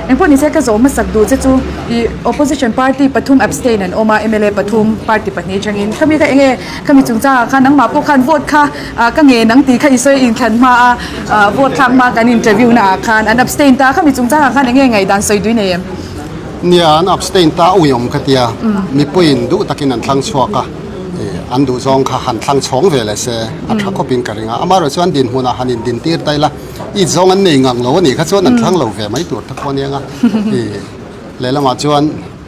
Engpawh nise ka zawh hmasak duh che chu ih opposition party pathum abstain an awm a, mla pathum party pahnih atangin khami kha enge khami chungchangah khan nangmah pawh khan vote kha ka ngen ang tih kha i sawi inthlan hma a vote thlak hma kan interview na ah khan an abstain ta a, khami chungchangah khan enge ngaihdan sawi dui nei em? Nia an abstain ta a uiawm ka tia, mipuiin duh takin an thlang chhuak a, an duhzawng kha han thlang chhawng ve leh se a tha khawpin ka ring a, amaherawhchu chuan dinhmunah han indintir ta ila, I zawng an nei ngang lo a nih kha chuan an thlang lo ve mai tur ta pawh a nia i lehlamah chuan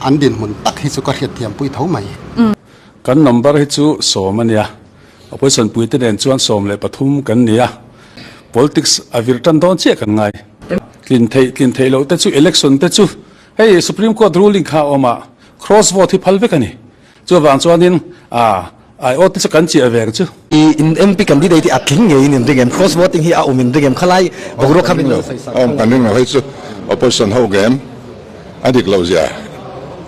an dinhmun tak hi chu ka hriatthiam pui tho mai. Kan number hi chu sawm a nia, opposition puite nen chuan 13 kan ni a, politics a vir tan dawn chiah kan ngai. Tlin theih tlin theih loh te chu election te chu hei Supreme Court ruling kha a awm a, cross vote hi phal vek a ni. Chuvang chuanin a aiawt te chu kan chiah ve ang chu. I in MP candidate hi a tling ngei in in ring em? Cross voting hi a awm in ring em? Khalai boruak kha min lo sawi sak. A awm kan ring lo hei chu opposition ho game a dik loh zia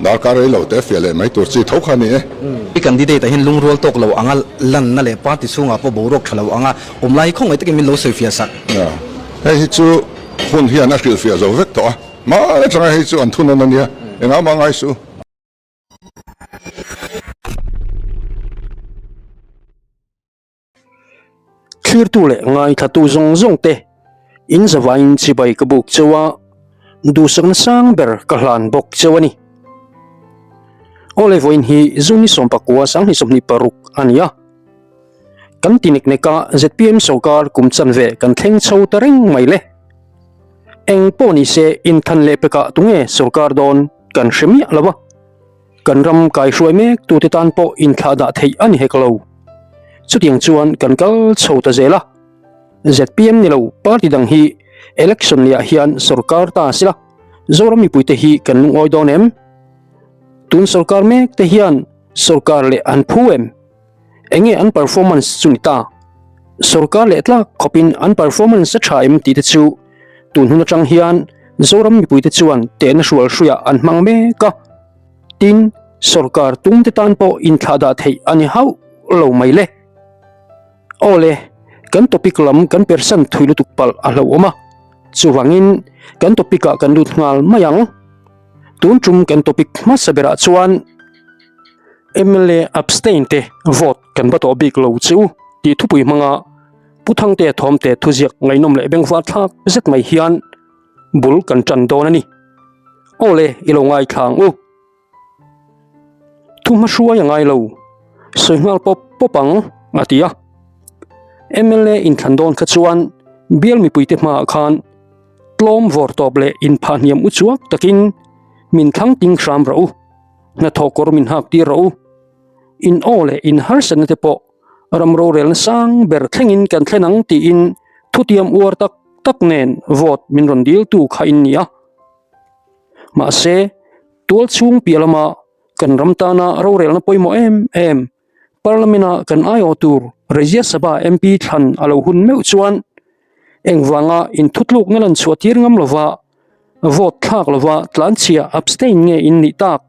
darkar rei lo te fiah leh mai tur chi tho kha a ni e. I candidate ah hian lungrual tawk lo anga lanna leh party chhungah pawh boruak tha lo anga awm lai hi khawngaih takin min lo sawi fiah sak. Hei hi chu hun hian a hrilhfiah zo vek tawh a, hmai atanga hei chu an thunawn a nia, engah mah ngai suh. Thlirtu leh ngaithlatu zawng zawng te in zavaiin chibai ka buk cheu a, duhsakna sang ber ka hlan bawk cheu a ni. Awle vawiin hi June ni 19 2026 a ni a, kan ti nek nek a zpm sorkar kum chanve kan thleng chho ta reng mai le. Eng pawh ni se inthan leh pekah tunge sorkar dawn kan hre miah lo a. Kan ram kaihruai mek tute tan pawh inthlah dah theih a ni hek lo. Chutiang chuan kan kal chho ta zel a. Zpm ni lo party dang hi election leh ah hian sorkar ta sila Zoram mipuite hi kan lungawi dawn em? Tun sorkar mek te hian sorkar leh an phu em? Enge an performance chu ni ta? Sorkar leh tlak khawpin an performance a tha em tih te chu tun hun atang hian Zoram mipuite chuan tehna hrual hruiah an hmang mek a. Tin, sorkar tumte tan pawh inthlah dah theih a ni hauh lo mai le. Aw le, kan topic lam kan persan thui lutuk palh a hlauhawm a, chuvangin kan topic ah kan lut nghal mai ang. Tun tum kan topic hmasa berah chuan. Mla abstain te vote kan va tawh bik lo che u tih thupui hmanga Pu Thangtea Thawmte thuziak ngaihnawm leh bengvar thlak zet mai hian bul kan tan dawn a ni. Aw le, i lo ngaithla ang u. Thu hmahruai a ngai lo, sawi nghal pawp pawp ang, a ti a. Mla inthlan dawn kha chuan bial mipuite hmaah khan tlawm vawr tawp leh inphahhniam uchuak takin min thlang ting hram rawh u. Hnathawh kawr min hak tir rawh u. In aw leh in harsatna te pawh ram rorelna sang ber thlengin kan thlen ang tiin thutiam uar tak tak nen vote min rawn diltu kha in ni a. Mahse, tual chhung piah lama kan ram tana rorelna pawimawh em em Parliament-a kan aiawh tur Rajya Sabha MP thlan a lo hun meuh chuan engvanga inthutlukna lan chhuah tir ngam lova vote thlak lova tlanchhia abstain nge in nih tak?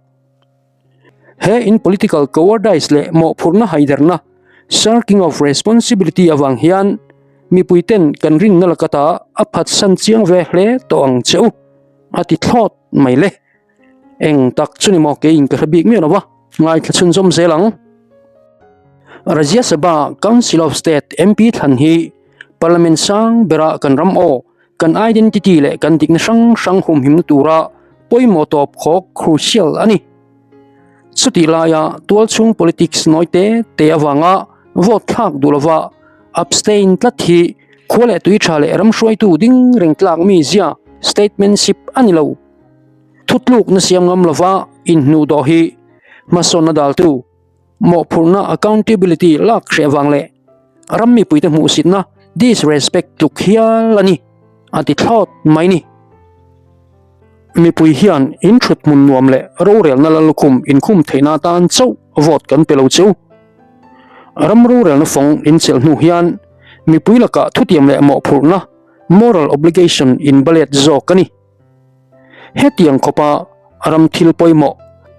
He in political cowardice leh mawhphurhna haiderna, shirking of responsibility, avang hian mipuiten kan rinna lakata a phatsan chiang ve hle tawh ang che u, a ti thlawt mai le. Eng tak chu ni maw keiin ka hre bik miah lo va, ngaithla chhunzawm zel ang. Rajya Sabha Council of State MP thlan hi Parliament sang bera kan ram aw, kan identity leh kan dikna hrang hrang humhimna tura pawimawh tawp khawk, crucial, a ni. Chutih laia tualchhung politics nawi te te avanga vote thlak duh lova abstain tlat hi khua leh tui tha leh ram hruaitu ding reng tlak mi zia, statementship, a ni lo. Thutlukna siam ngam lova inhnuh dawh hi hmasawnna daltu, mawhphurhna accountability lak hreh vang leh ram mipuite hmuhsitna disrespect tluk hial a ni, a ti thlawt mai ni. Mipui hian in thut hmun nuam leh rorelna lallukhum inkhum theihna atan chauh vote kan pe lo che u. Ram rorelna fawng inchelh hnu hian mipui lakah thutiam leh mawhphurhna moral obligation inbalet zawk a ni. Hetiang khawpa ram thil pawimawh,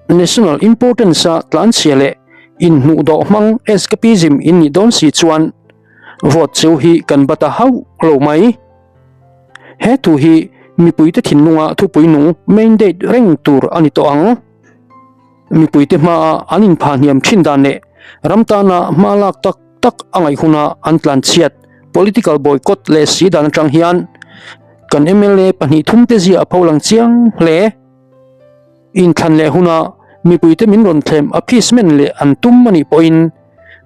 national importance-a tlanchhia leh inhnuhdawh hmang escapism in nih dawn si chuan vote cheu hi kan bat a hauh lo mai. He thu hi mipuite thinlunga thupui nung mandate reng tur a ni tawh ang. Mipuite hmaa an inphah hniam thin dan leh ram tana hma lak tak tak a ngaih huna an tlanchhiat political boycott leh si dan atang hian kan mla pahnih thumte zia a pholang chiang hle. Inthlan leh huna mipuite min rawn thlem appeasement leh an tum a nih pawhin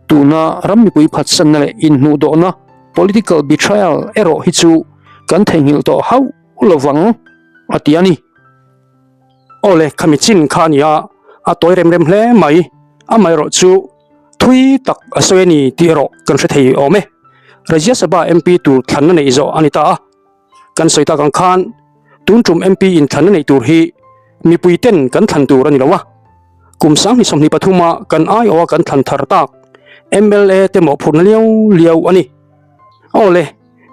tuna ram mipui phatsanna leh inhnuhdawhna political betrayal erawh hi chu kan theihnghilh tawh hauh lovang a ti a ni. Awle khami chin kha a ni a, a tawi rem rem hle mai. Amaherawh chu thui tak a sawi a ni tih erawh kan hre thei awm e. Rajya Sabha MP tur thlanna neih zawh a ni ta a. Kan sawi tak ang khan tun tum MP in thlanna neih tur hi mipui ten kan thlan tur a ni lo a. Kum 2023 a kan aiawh a kan thlan thar tak mla te mawhphurhna liau liau a ni. Awle.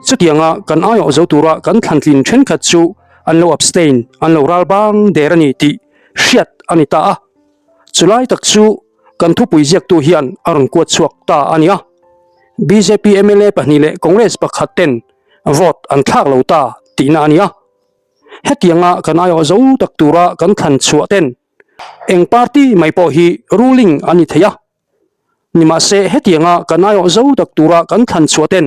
Chutianga kan aiawh zo tura kan thlantlin thenkhat chu an lo abstain, an lo ral bang der a ni tih hriat a ni ta a. Chulai tak chu kan thupui ziaktu hian a rawn kuat chhuak ta a ni a. Bjp mla pahnih leh Congress pakhat ten vote an thlak lo ta tihna a ni a. Hetianga kan aiawh zo tak tura kan thlan chhuah ten eng party mai pawh hi ruling a ni thei a. Nimahse, hetianga kan aiawh zo tak tura kan thlan chhuah ten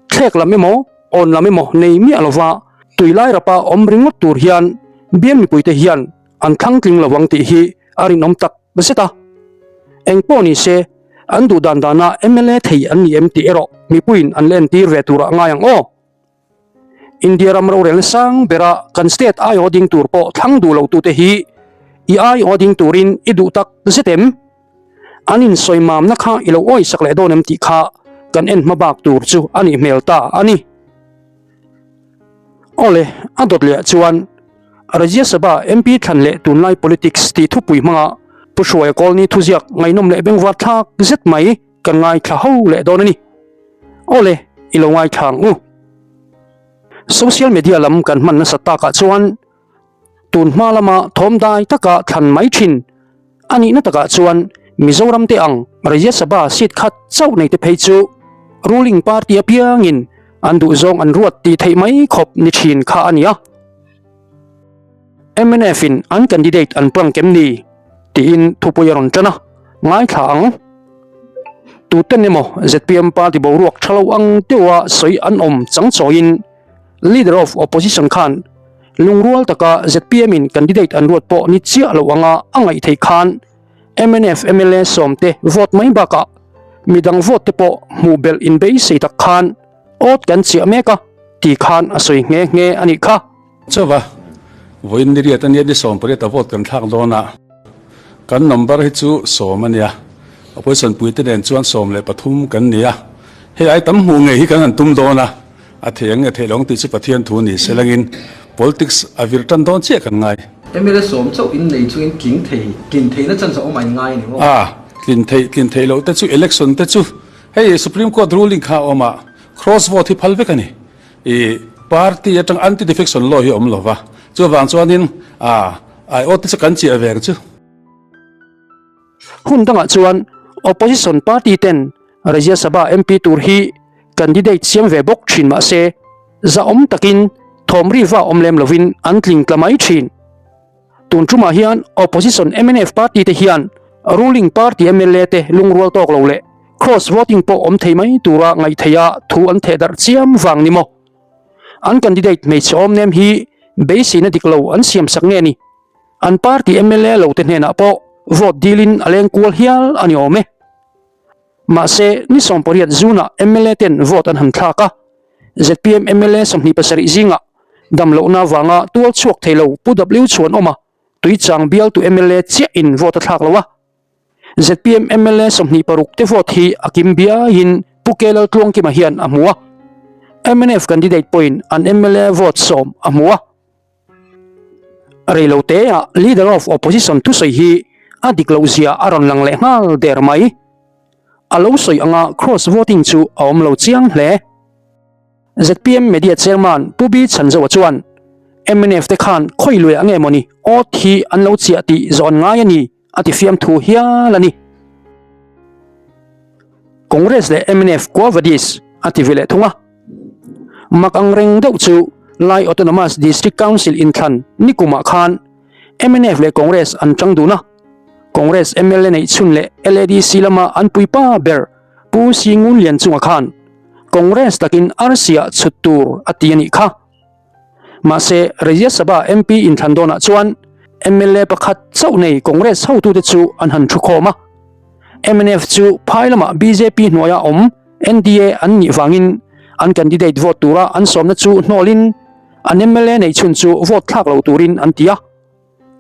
thlek lam emaw, awn lam emaw nei miah lova tui lai rapa awm ringawt tur hian bial mipuite hian an thlang tling lo ang tih hi a rinawm tak zet a. Engpawh ni se, an duh dan dana mla thei an ni em tih erawh mipuiin an la entir ve turah ngai ang aw. India ram rorelna sang bera kan state aiawh ding tur pawh thlang duh lo tute hi i aiawh ding turin i duh tak zet em? An insawi mamna kha i lo awisak leh dawn em tih kha kan en hma bak tur chu a nih hmel ta a ni. Awle, a dawt leh ah chuan Rajya Sabha MP thlan leh tunlai politics tih thupui hmanga Pu Hruaia Kawlni thuziak ngaihnawm leh bengvar thlak zet mai Kan ngaithla ho leh dawn a ni. Awle, i lo ngaithla ang u. Social media lam kan hman nasa takah chuan tun hma lama thawm dai taka thlan mai thin a nihna takah chuan Mizoram te ang Rajya Sabha seat khat chauh nei te phei chu ruling party apiangin an duhzawng an ruat tih theih mai khawp ni thin kha a ni a. Mnf in an candidate an prank em ni? tiin thupui a rawn tan a, ngaithla ang. Tuten emaw zpm party boruak tha lo ang deuha sawi an awm chang chawiin Leader of Opposition khan lungrual taka zpm in candidate an ruat pawh ni chiah lo anga a ngaih theih khan mnf mla sawmte vote mai bakah midang vote te pawh hmuh belh inbeisei tak khan awt kan chiah mek a ti khan a sawi nghe nghe a nih kha. Chauva, vawiin ni riat ania ni 18 a vote kan thlak dawn a, kan number hi chu sawm a nia, opposition puite nen chuan 13 kan ni a, hei ai tam hmuh ngei hi kan han tum dawn a, a thei ang nge theih lo ang tih chu Pathian thu ni se langin politics a vir tan dawn chiah kan ngai. Mla sawm chauh in nei chungin tling thei, tlin theihna chance a awm a in ngai a ni maw? A, tlin theih, tlin theih loh te chu election te chu hei Supreme Court ruling kha a awm a, cross vote hi phal vek a ni. I party atang anti defection law hi awm lova, chuvang chuanin a aiawt te chu kan chiah ve ang chu. Hun dangah chuan opposition party ten Rajya Sabha MP tur hi candidate siam ve bawk thin mah se, zahawm takin thawm riva awm lem lovin an tling tla mai thin. Tun tumah hian opposition mnf party te hian ruling party mla te lungrual tawk lo leh cross voting pawh awm thei mai tura ngaih theiha thu an theh darh chiam vang ni maw? An candidate hmeichhe awm nem hi beiseina dik lo an siam sak nge ni? An party mla lo te hnenah pawh vote dilin a leng kual hial a ni awm e. Mahse, ni 18 June-ah mla ten vote an han thlak a, zpm mla 27 zingah dam lohna avanga tual chhuak thei lo Pu W Chhuanawma Tuichang bialtu mla chiah in vote a thlak lo a. Zpm mla 26 te vote hi a kim biaiin Pu K Laltluangkima hian a hmu a. Mnf candidate pawhin an mla vote sawm a hmu a. Reiloteah Leader of Opposition thusawi hi a dik loh zia a rawn lang leh nghal der mai. A lo sawi anga cross voting chu a awm lo chiang hle. Zpm Media Chairman Pu B Chhanzoa chuan mnf te khan khawi luiah nge mawni awt hi an lo chiah tih zawn ngai a ni a ti fiamthu hial a ni. Congress leh mnf Quo Vadis a ti ve leh thung a. Mak ang reng deuh chu. Lai Autonomous District Council inthlan nikumah khan mnf leh Congress an tang dun a, Congress mla neih chhun leh LADC lama an puipa ber Pu Singun Lianchunga khan Congress takin arsia chhut tur a ti a nih kha. Mahse, Rajya Sabha MP inthlan dawnah chuan mla pakhat chauh nei Congress hotute chu an han thukhawm a. Mnf chu phai lamah bjp hnuaia awm NDA an nih vangin an candidate vote tura an sawmna chu hnawlin an mla neih chhun chu vote thlak lo turin an ti a.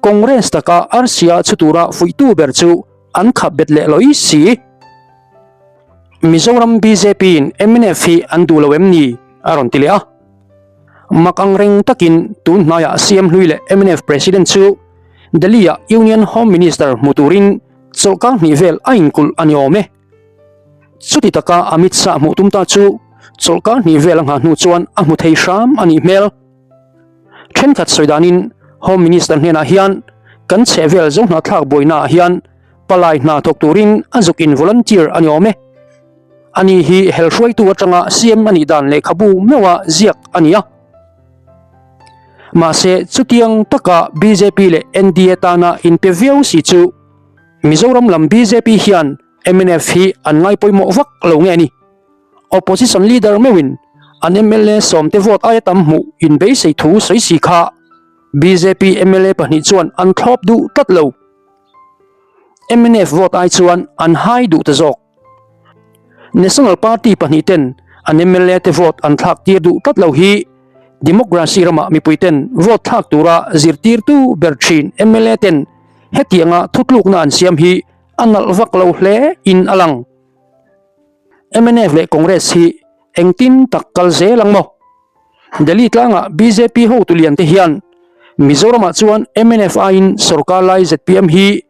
Congress taka arsia chhu tura fuihtu ber chu an khap bet leh lawih si. Mizoram bjp in mnf hi an duh lo em ni? a rawn ti leh a. Mak ang reng takin tun hnaiah CM hlui leh mnf President chu Delhi-ah Union Home Minister hmu turin chawlhkar hnih vel a inkulh a ni awm e. Chuti taka Amit Shah hmuh tum ta chu chawlhkar hnih vel a nghah hnu chuan a hmu thei hram a nih hmel. Thenkhat sawi danin Home Minister hnenah hian kan chhehvel zohnahthlak buainaah hian palai hna thawk turin a zuk in volunteer a ni awm e. Ani hi hel hruaitu atanga CM a nih dan lehkhabu meuha ziak a ni a. Mahse chutiang taka bjp leh NDA tana inpe viau si chu Mizoram lam bjp hian mnf hi an ngai pawimawh vak lo nge ni. Opposition leader meuhin an mla sawmte vote aia tam hmuh inbeisei thu sawi si kha bjp mla pahnih chuan an thlawp duh tlat lo. Mnf vote ai chuan an hai duh ta zawk. National Party pahnih ten an mla te vote an thlak tir duh tlat lo hi Democracy ramah mipui ten vote thlak tura zirtirtu ber thin mla ten hetianga thutlukna an siam hi a nalh vak lo hle in a lang. Mnf leh Congress hi engtin tak kal zel ang maw? Delhi tlangah bjp hotu lian te hian Mizoramah chuan mnf aiin sorkar lai zpm hi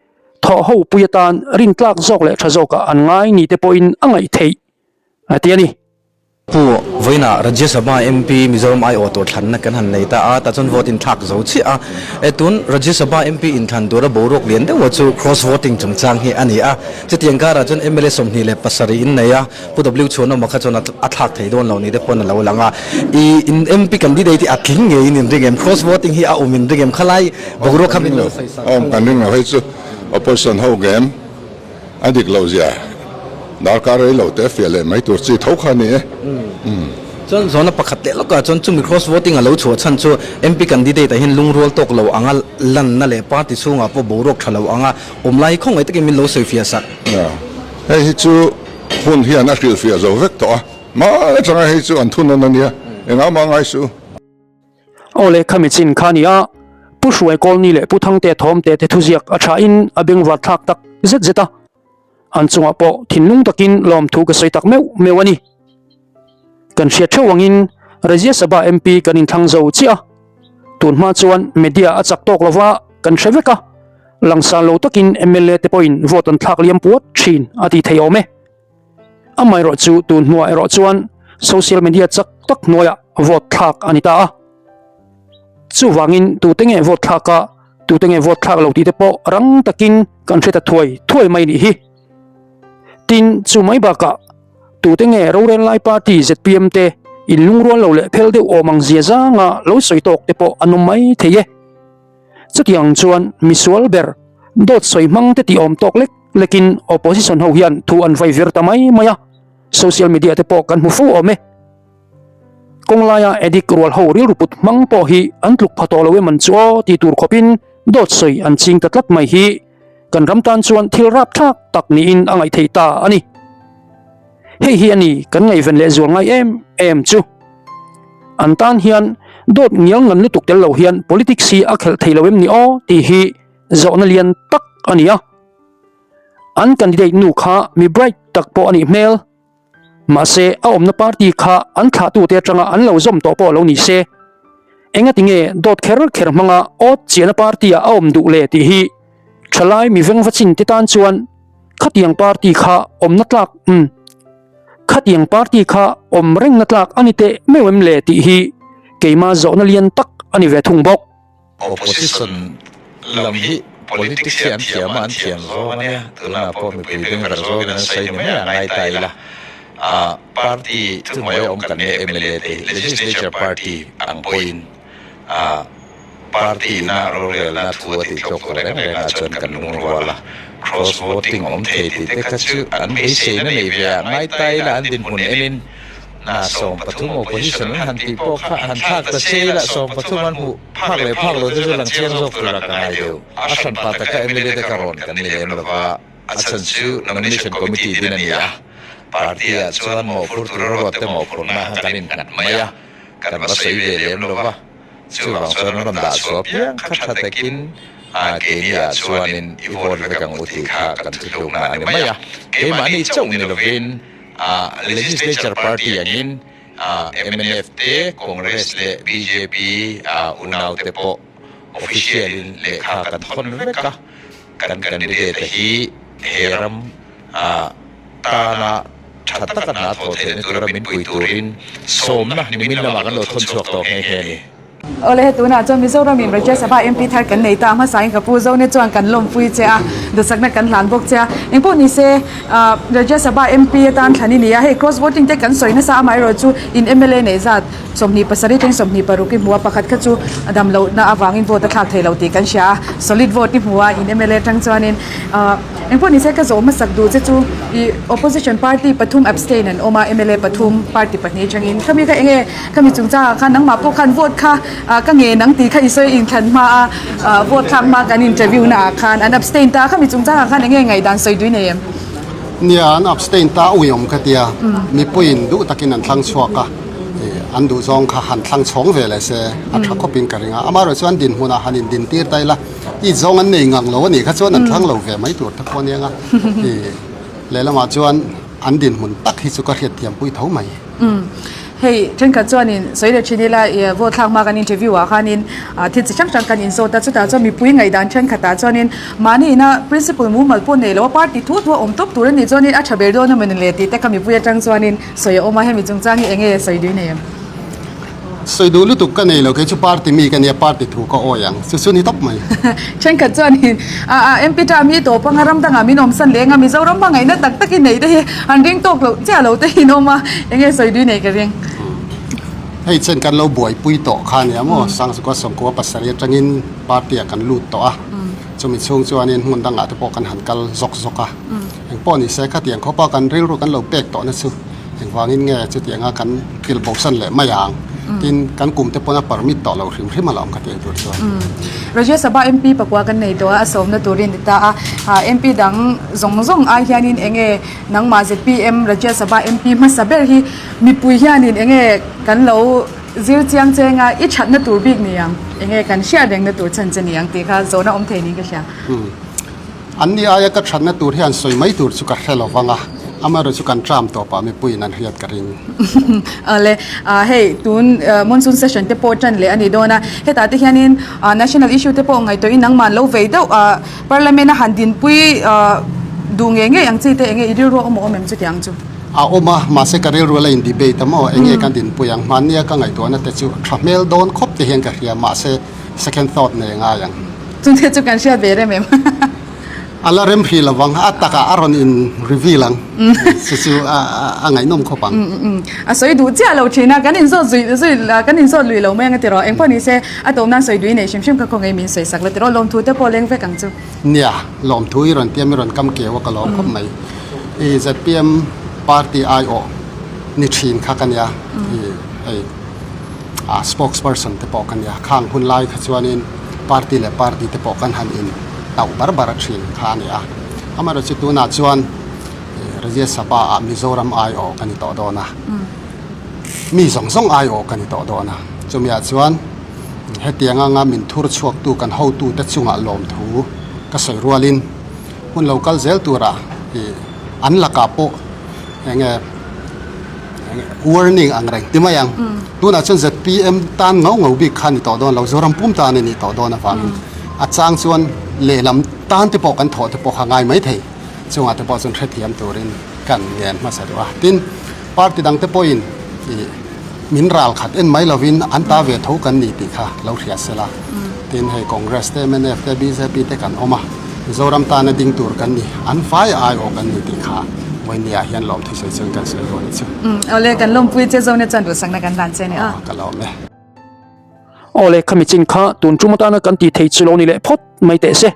thawh ho pui atan rintlak zawk leh tha zawkah an ngai ni te pawhin a ngaih theih a ti a ni. Pu Vawiinah Rajya Sabha MP Mizoram aiawh tur thlanna kan han nei ta a, tah chuan vote inthlak zo chiah a. E tun Rajya Sabha MP inthlan tura boruak lian deuha chu cross voting chungchang hi a ni a. Chutiang karah chuan mla 27 in nei a, Pu W Chhuanawma kha chuan a thlak thei dawn lo ni te pawn a lo lang a. I in MP candidate hi a tling ngeiin in ring em? Cross voting hi a awm in ring em? Khalai boruak kha min lo sawi sak. A awm kan ring lo hei chu opposition ho game a dik loh zia darkar rei lo te fiah leh mai tur chi tho kha a ni e. Chuan zawhna pakhat leh lawkah chuan chumi cross voting a lo chhuah chhan chu MP candidate ah hian lungrual tawk lo anga lanna leh party chhungah pawh boruak tha lo anga awm lai khawngaih takin min lo sawi fiah sak. Hei hi chu hun hian a hrilhfiah zo vek tawh a, hmai atanga hei chu an thunawn a nia, engah mah ngai suh. Aw leh khami chin kha a ni a, Pu Hruai Kawlni leh Pu Thangte Thawmte te thuziak a thain a bengvar thlak tak zet zet a, an chungah pawh thinlung takin lawmthu ka sawi tak meuh meuh a ni. Kan hriat theuh angin Rajya Sabha MP kan inthlang zo chiah a, tun hma chuan media a chak tawk lova kan hre vek a, langsar lo takin mla te pawhin vote an thlak liam puat thin a ti thei awm e. Amaherawh chu tun hnuah erawh chuan social media chak tak hnuaiah vote thlak a ni ta a. Chuvangin tute nge vote thlak a, tute nge vote thlak lo tih te pawh rang takin kan hre ta thuai thuai mai nih hi. Tin, chu mai bakah tute nge rorel lai party zpm te inlungrual lo leh phel deuh awm ang zia zanga lo sawi tawk te pawh an awm mai thei e. Chutiang chuan misual ber dawt sawi hmang te tih awm tawk lek lekin opposition ho hian thu an vai vir ta mai mai a, social media te pawh kan hmu fo awm e. Kawng laia addict rual ho rilru put hmang pawh hi an tluk pha tawh lo em an chu aw ti tur khawpin dawt sawi an ching ta tlat mai hi kan ram tan chuan thil rap thlak tak niin a ngaih theih ta a ni. Hei hi a ni kan ngaihven leh zual ngai em em chu. An tan hian dawt ngial ngan lutuk tel lo hian politics hi a khelh thei lo em ni aw tih hi zawhna lian tak a ni a. An candidate nu kha mi bright tak pawh a nih hmel. Mahse a awmna party kha an thlahtute atanga an lo zawm tawh pawh lo ni se. Engati nge dawt kher kher hmanga awt chiahna party ah a awm duh le tih hi thalai mi vengva chin te tan chuan khatiang party kha awmna tlak umm khatiang party kha awm rengna tlak a ni teh meuh em le tih hi keima zawhna lian tak a ni ve thung bawk. Opposition lam hi politics hi an thiam a, an thiam zawng a nia, tunah pawh mipui bengverh zawngin an sawi ni mai a, ngai ta ila. A party thuhnuaia awm kan leh mla te hi Legislature Party ang pawhin a party ina rorelna thu a tih tlawk tawh reng reng ah chuan kan lungrual a, cross voting awm thei tih te kha chu an beiseina nei ve ah ngai ta ila an dinhmun enin na 13 opposition an han tih pawh kha han thlak ta che ila 13 an hmuh phak leh phak lo te chu lang chiang zawk tura ka ngai deuh. A hranpa taka mla te ka rawn kan ni lem lova. A chhan chu Nomination Committee din a ni a, party-ah chuan mawhphur tura ruat te mawhphurna kha kan innghat mai a, kan va sawi ve lem lo va, chuvang chuan an rawn dah chhuah piang kha tha takin keini-ah chuanin i vote vek ang u tih kha kan thutlukna a ni mai a, keimahni chauh ni lovin Legislature Party angin mnf te, Congress leh bjp unaute pawh official-in lehkha kan thawn vek a. Kan candidate hi he ram tana tha taka hna thawh theihna tura min pui turin sawmna nimin lamah kan lo thawn chhuak tawh nghe nghe a ni. Awle he tunah chuan Mizoram in Rajya Sabha MP thar kan nei ta a, hmasain ka pu Zone chuan kan lawmpui che a, duhsakna kan hlan bawk che a. Engpawh ni se Rajya Sabha MP atan thlan i ni a, hei cross voting te kan sawi nasa amaherawh chu in mla neih zat 27 teng 26 i hmu a, pakhat kha chu a dam lohna avangin vote a thlak thei lo tih kan hria a, solid vote i hmu a in mla atang chuanin ahh engpawh nise ka zawh hmasak duh che chu ih opposition party pathum abstain an awm a, mla pathum party pahnih atangin khami kha enge khami chungchangah khan nangmah pawh khan vote kha ah ka ngen ang tih kha i sawi inthlan hma a ah vote thlak hma kan interview na ah khan an abstain ta a, khami chungchangah khan enge ngaihdan sawi dui nei em? Nia an abstain ta a uiawm ka tia, mipuiin duh takin an thlang chhuak a. An duh zawng kha han thlang chhawng ve leh se a tha khawpin ka ring a, amaherawh chuan dinhmunah han indintir ta ila i zawng an nei ngang lo a nih kha chuan an thlang lo ve mai tur te pawh a nia nga, lehlamah chuan an dinhmun tak hi chu ka hriatthiampui tho mai. Hei thenkhat chuanin sawi leh thin ila i vote thlak hma kan interview ah khanin thil chi hrang hrang kan inzawt a, chutah chuan mipui ngaihdan thenkhatah chuanin Mahni ina principle mumal pawh nei lo a party thu thu a awm tawp tur a nih chuanin a tha ber dawn a mawni le tih te kha mipui atang chuanin sawi a awm a, hemi chungchang hi enge sawi dui nei em? Sawi duh lutuk ka nei lo, kei chu party mi ka nia party thu ka awi ang, chu chu ni tawp mai. Thenkhat chuanin a a MP term hi tawp anga ram dangah min awmsan leng a, Mizoram hmangaihna tak tak i neih te hi an ring tawk loh chiah lo te hi an awm a, enge sawi dui nei ka ring? Hei chen kan lo buaipui tawh kha nia maw, Sangchukua Sawmkua pasarih atangin party ah kan lut tawh a, chumi chhung chuanin hmun dangah te pawh kan han kal zawk zawk a, engpawh ni se khatiang khawpa kan rilru kan lo pek tawhna chu engvangin nge chutianga kan kil bosan leh mai ang tin kan kum te pawn a permit tawh lo hrim hrim alawm khatiang tur chuan. Rajya Sabha MP pakua kan nei tawh a, a sawmna turin ni ta a, MP dang zawng zawng ai hianin enge nangmah zpm Rajya Sabha MP hmasa ber hi mipui hianin enge kan lo Zir chiang cheng a, i thatna tur bik ni ang, enge kan hriat rengna tur chhan che ni ang tih kha zawhna awm thei niin ka hria. Umm. An ni aia ka thatna tur hian sawi mai tur chu ka hre lo vang a, amaherawh chu kan tram tawpah mipuiin an hriat ka ring. Awle, hei tun monsoon session te pawh tan leh a ni dawn a, hetah te hianin national issue te pawh ngaihtuahin nangmah an lo vei deuh a, parliament a han dinpui duh ngei ngei ang chi te enge i rilru a awm awm em chutiang chu? A awm a, mahse ka rilru la in debate a maw, enge kan dinpui ang, hmannia ka ngaihtuahna te chu tha hmel dawn khawp te hian ka hria, mahse second thought nei ngai ang. Chungte chu kan hriat ve rem em? A la rem hrih lovang, a takah a rawn in reveal ang, chu chu a ngaihnawm khawp ang. A sawi duh chiah lo thin a, kan inzawt zui zui kan inzawt lui lo mai ang a tiraw, engpawh ni se a tawm nan sawi duh i neih hrim hrim kha khaw ngei min sawi sak la tiraw, lawmthu te pawh leng vek ang chu. Nia, lawmthu i rawn tiam i rawn kam keu a ka lawm khawp mai. I zpm party aiawh ni thin kha ka nia, i hei a spokesperson te pawh ka nia. Khang hun lai kha chuanin party leh party te pawh kan han in tauh bar bar a thin kha a ni a. Amaherawhchu tunah chuan Rajya Sabha ah Mizoram aiawh ka ni tawh dawn a, mi zawng zawng aiawh ka ni tawh dawn a. Chumiah chuan Hetiang anga min thur chhuaktu kan hotute chungah lawmthu ka sawi rualin hun lo kal zel tura ih an lakah pawh enge warning ang reng ti mai ang. Tunah chuan zpm tan ngau ngau bik kha ni tawh dawn lo, Zoram pum tan a nih tawh dawn avangin a chang chuan lehlam tan te pawh kan thawh te pawh kha ngai mai thei. Chungah te pawh chuan hrethiam turin kan ngen hmasa duh a. Tin, party dang te pawhin ih min ral khat en mai lovin an ta ve tho kan ni tih kha lo hria se la. Tin, hei Congress te, mnf te, bjp te kan awm a, Mizoram tana ding tur kan ni, an fai a aiawh kan ni tih kha Vawinia hian lawmthu sawi chuan kan sawi dawn a chu. Umm awle kan lawmpui che zawng nia chuan duhsakna kan hlan che ni a. Ka lawm e. Awle khami chin kha tun tum atana kan tih thei chu lo ni leh phawt mai teh se.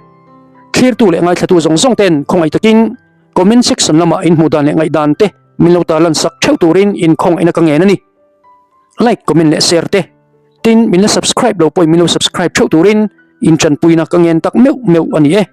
Thlirtu leh ngaithlatu zawng zawng ten khawngaih takin comment section lamah in hmuh dan leh ngaihdan te min lo tarlan sak theuh turin in khawngaihna ka ngen a ni. Like, comment leh share te tin min la subscribe lo pawhin min lo subscribe theuh turin in tanpuina ka ngen tak meuh meuh a ni e.